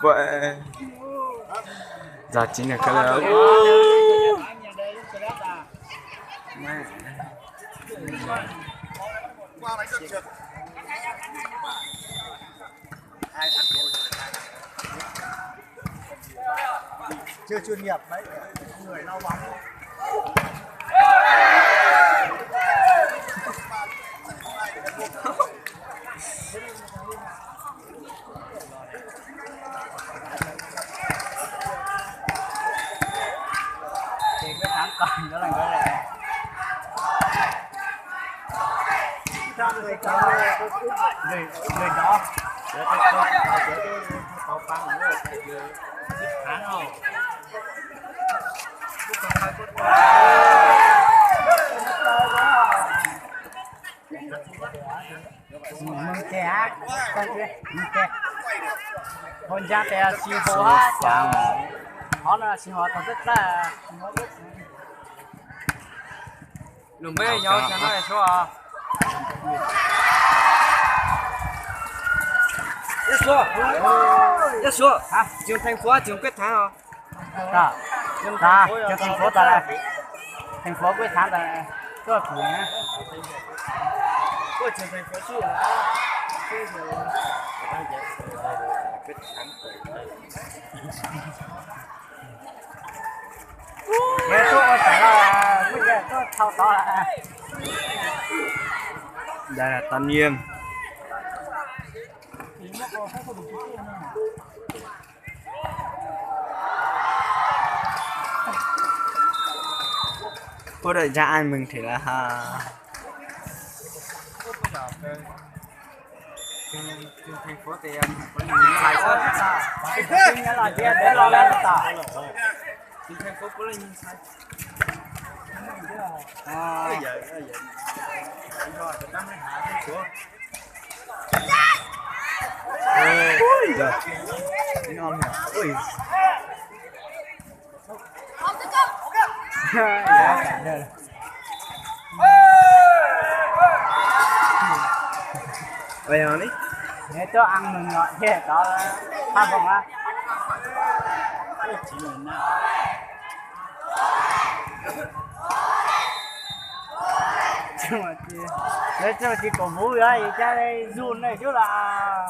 Ua, zog tsis nyiam kawg li. Chưa chuyên nghiệp đấy, người lao bóng. Thì cái tháng còn đó là cái này. Người, người đó. Tao, tao, tao, tao, tao, tao, tao, tháng không? Mws ces, mws ces. Hos ntsa tes tsis hos, hos no tsis hos tau teb tag. Lus npe nyob cov no suav. Yog suav, yog suav, trường thành phố, trường quyết thắng hos. Trường thành phố tas, thành phố quyết thắng tas, tuaj kuv na. Yog tuaj ua tas los, kuj yog tuaj thau tod. Đây là Tân Yên. Quốc đội Gia An mừng thử là ha. Trường, trường thành phố thì, um, có nhiều người xài quá. Trường thành phố có là nhiều người xài. À. Ôi giời, ôi giời. Ui, giời. Tiếng Anh hả? Ui. Ôi, ăn đi. Nếu tôi ăn mừng ngọt thì có tha vọng á. Lawv tsis, lawv tsis, tsis cổ vũ gì, cas đây run này chứ là.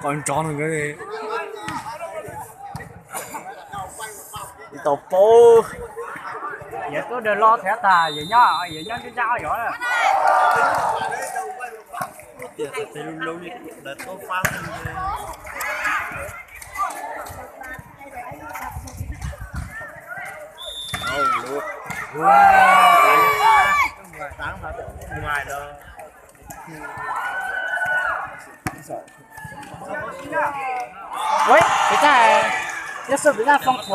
Con chó này cái gì? Tau pab. Yawg tuaj dawg los thiab tas, yawg nyob, yawg nyob ntsib ntsab zov na. Tias tes lub lub li lawv tuaj fab. Ui, peb tag, giáo sư peb tag phong thua.